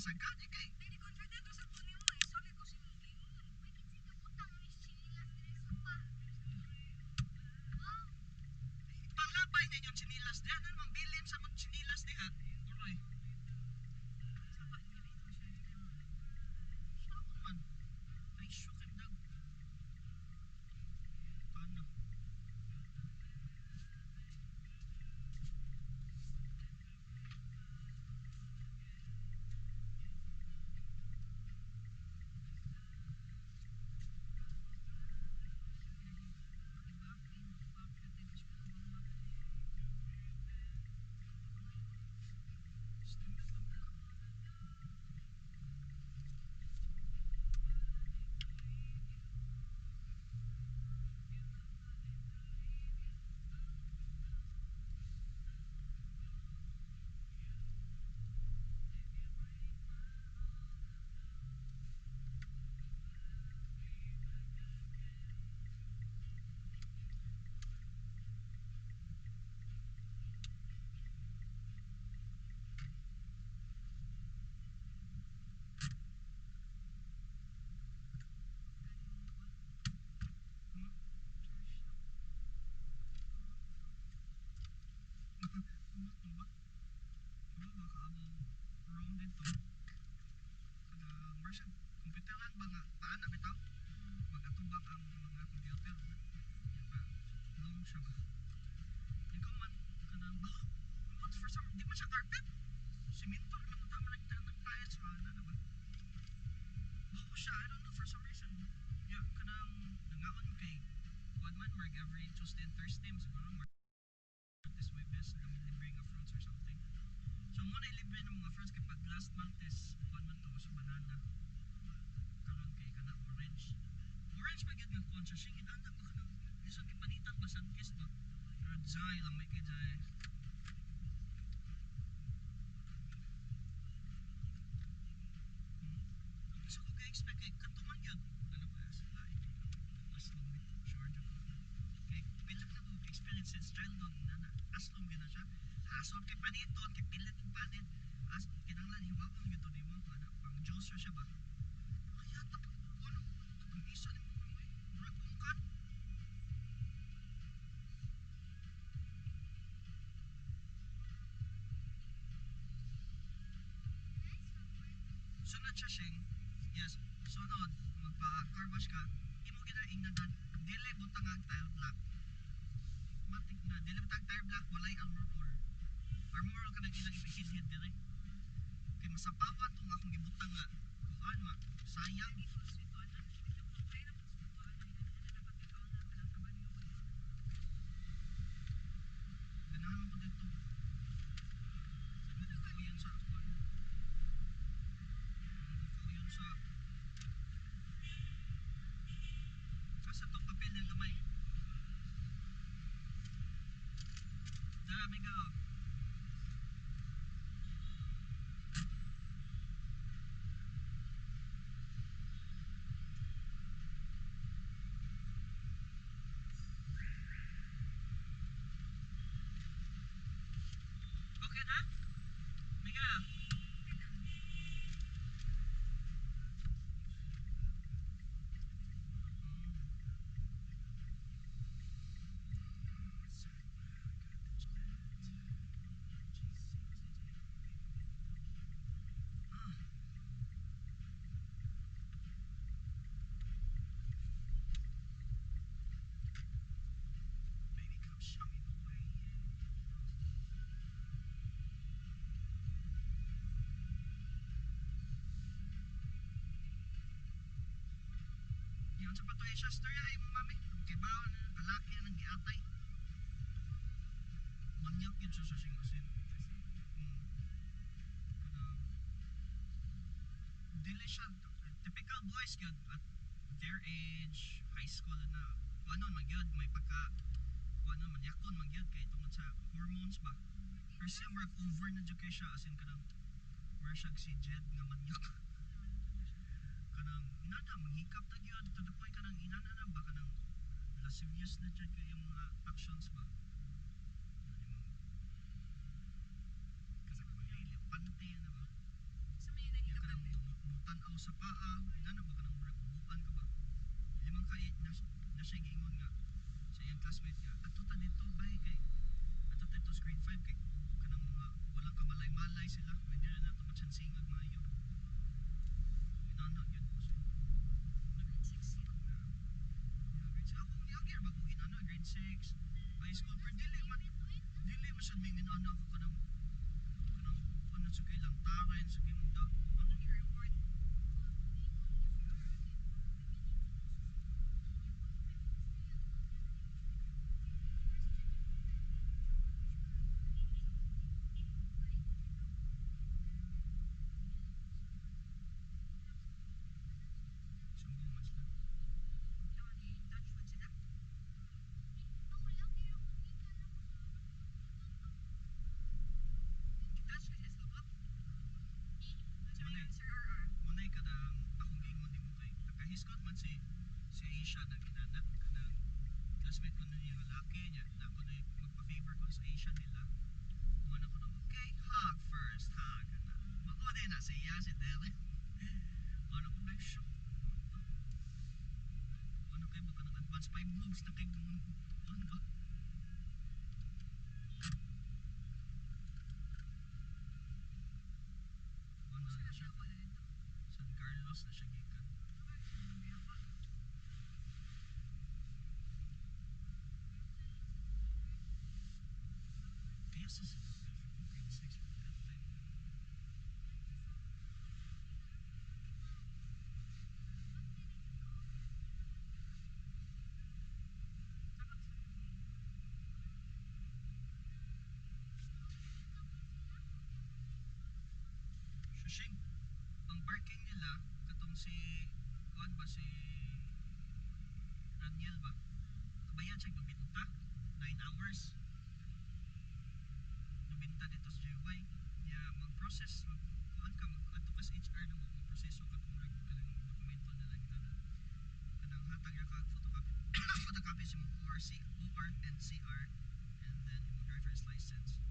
Sagad kay. Dili confident sa ko nimo, eh. Sorry ko si mong gingon. Panglabay ninyo chinilas diha, ano mang bilin sa mong chinilas diha. Uroy. Sapa diri ko siya. Saon man. Ay, shook and dog. Ano? Ano ba? Ano ba kaabong room dito? Kanang mura siya, computeran ba nga paana bitaw? Magatubang ang mga computer. Yan ba? Long siya ba? Ikaw man kanang ba? What for some di man siya carpet. Simento man ang tama nag tiles ba na ba? Baho siya, I don't know for some reason. Yeah, kanang nangaon kay kuan man marg every Tuesday and Thursday siguro Martes Huwebes kami libre nga fruits or something. So mo na libre ng mga fruits kay pag last month is kuan man to sa banana. Karon kay kana orange. Orange pa gyud nga kuan siya singit ana ba kanang lisod kay panitan ba Sunkist ba. Pero jay lang may kay jay. Ang isa ko ka-expect kay katuman gyud. Ano ba sa lain? Aslong sure jud ko. Kay pila na ko experience since childhood na na aslong gyud na siya. Asol kay paniton kay pilit og panit. As kinahanglan hiwaon gyud to nimo ana pang juice ra siya ba. Kaya ta pag ano kung isa nimo may murag pungkat. Sunod siya sing. Yes, sunod magpa car wash ka. Imo gina ingnan na dili butang ang tire black. Matik na dili butang tire black walay armor all. Armor all kanang ilang ipihid diri. Kay masapawan tong akong gibutang nga kuan ma sayang. Ganahan man ko dito. Kauyon sa kuan. Kauyon sa Asa tong papel ng gamay? Dami ka oh. Okay na? Mika. Baby, come show me the way. Yan sa patuloy siya storya ay mo mami. Kay baon alaki nang giatay. Manyak yun siya sa singasin. Kanang dili siya typical boys gyud at their age, high school na kuanon man gyud may pagka kuanon manyakon man gyud kay tungod sa hormones ba. Pero siya murag over na jud kay siya as in kanang murag siya si Jed nga manyak. Kanang inana manghikap na gyud to the point kanang inana na ba kanang lascivious na jud kay yung mga actions ba. Ano imong kanang manglili pante na ba. Sa may Yeah, Sa paa, nana ba ka ng murag ubuan ka ba? Limang ka na siya giingon nga sa iyang classmate nga adto ta dito bay kay adto ta dito sa grade 5 kay kanang mga walang kamalay-malay sila, pwede na nato matsansingag maayo. Inana gyud ko siya. Grade 6 yun. Yeah, grade 6. Ako niagi ra ba ko inana grade 6, high school, pero dili man sad may inana ako kanang ano sa kay lang taray sa kay mong ano. I-reward. Sumbong man sila. Ikaw ni touch man sila. Touch kasi sa lubot. Sa mga Sir RR. Munay kanang akong giingon nimo kay nakahiskot man si Aisha na ginana kanang classmate ko na niya lalaki niya na ako na magpa-favor ko sa Aisha nila. Muna ko na, okay, hug first, hug na. Mao din na siya si Derek. Ano ko na shoot. Ano kay baka nang advance 5 moves na kay ano ba? Ano na siya? San Carlos na siya gikan. Kaya sa grade 6 that time. Shushing. Ang parking nila katong si kuan ba, si Raniel ba? Kabayan siya 90, 9 hours. 90 dito sa JY. Nya mag-process mag kuan ka, mag adto ka sa HR na mo proseso ka tong kanang dokumento nila kita na kanang hatag ra ka photocopy photocopy sa imong ORC, OR and CR and then imong driver's license.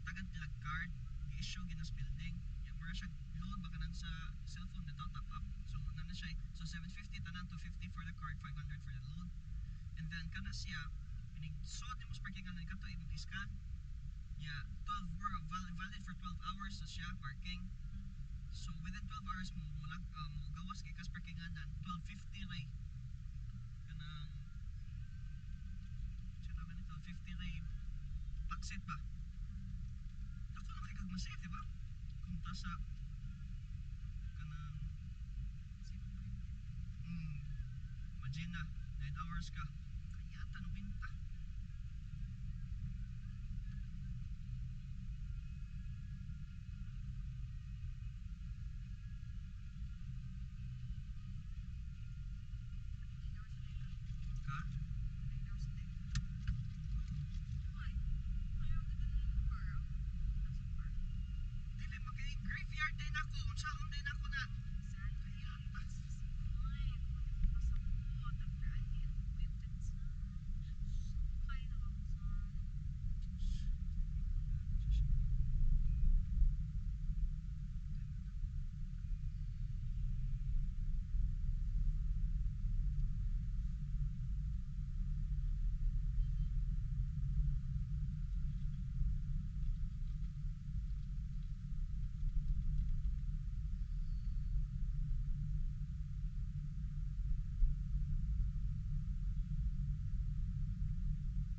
Tagad nila card, gi-issue ginas building. Ya mura siya load ba kanan sa cellphone bitaw, top up. So nana siya, so 750 tanan, 250 for the card, 500 for the load. And then kana siya inig suot nimo sa parking kanan kato imong scan. Yeah, 12 were valid for 12 hours sa siya parking. So within 12 hours mo mulag mo gawas kay kas parkinganan, 1250 ray. Kanang siya tawag ni 1250 ray taxit ba? Dako na kay kag masave, di ba? Kung ta sa kanang imagine na 9 hours ka. Kaya tanong binta. Ha? Dili magay graveyard din ako. Unsaon din ako na. Kaya ta.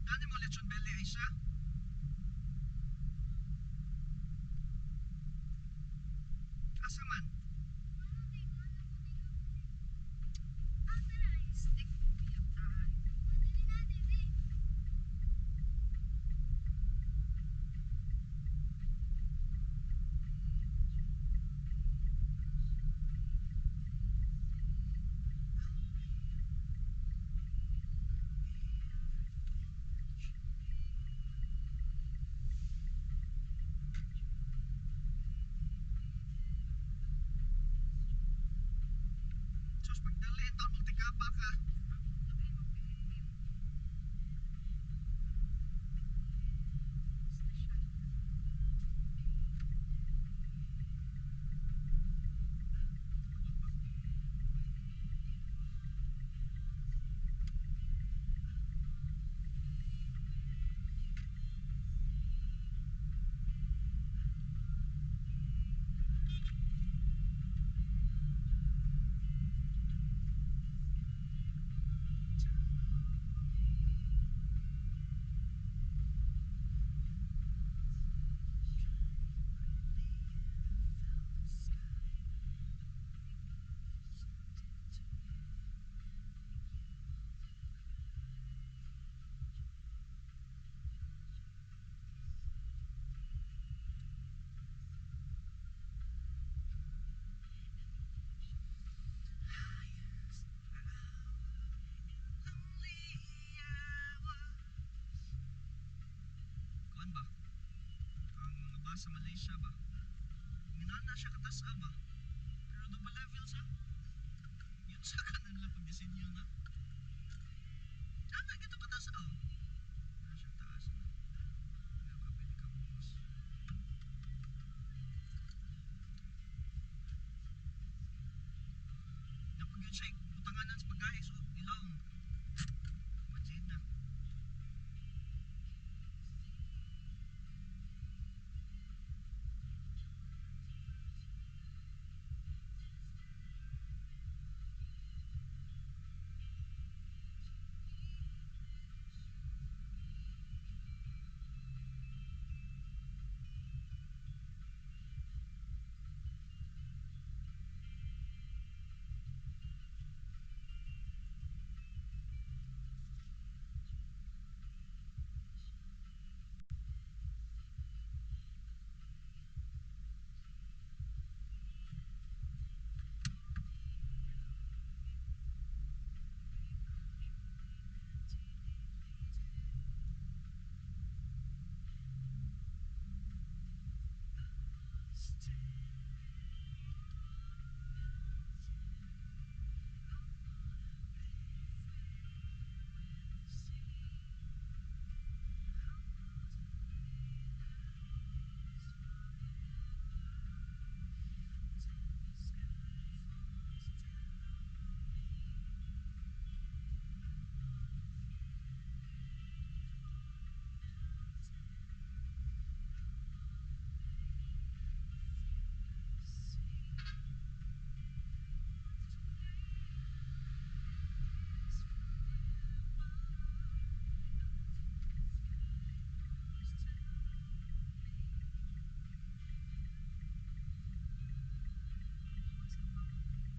Dani mo lechon belly, Aisha? Asa man? Sus, pagdali ito, multikaba ka. ba? Ang mga bus sa Malaysia ba? Minana siya katas ba? Pero double level sa. Yun sa kanila pag-disenyo na. Ana gito katas oh. Na siya taas na. Nga ka pwede ka bus. Napag yun siya, butanganan sa pagkain so ilong. Imagine na.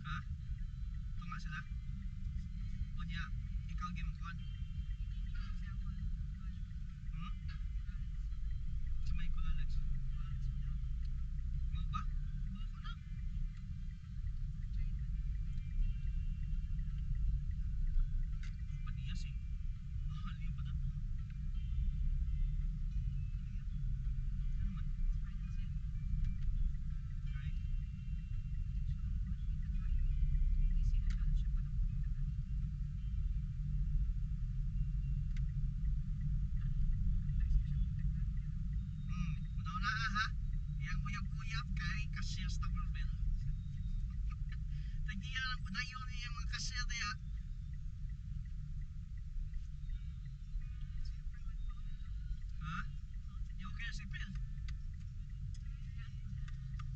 Ha? Tunga sila? Unya, ikaw gi mo kuan? Hmm? Sa may Alex. Mo ba? Mo ko na. Paniya si. Mahal yung padat. Ano man? Right? Muna na ha. Yang uyab-uyab kay cashier sa Taberville. Tagiya lang padayon niya mga cashier diya. Ha? Di okay na si April.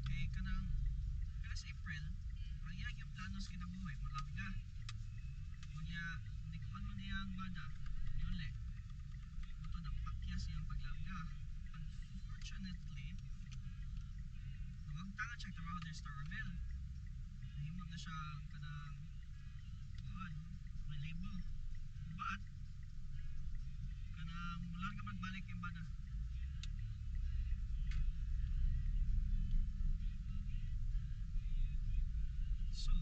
Kay kanang kaya si April, ang iyang yung plano sa kinabuhi, malangga. Unya, hindi ko man niyang bana, yun. Ito na pakyas iyang paglangga. Unfortunately, nawagtangan siya trabaho din sa Towerville. Nahimo na siya kanang kuan, reliable. But, kanang wala ka magbalik yung bana. So,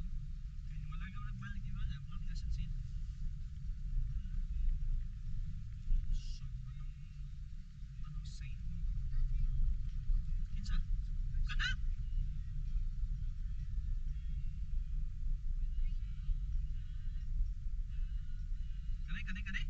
kaya wala ka magbalik yung bana, wala ka sa sin. So, anong say mo? Kinsa? Kana? Kani, kani, kani?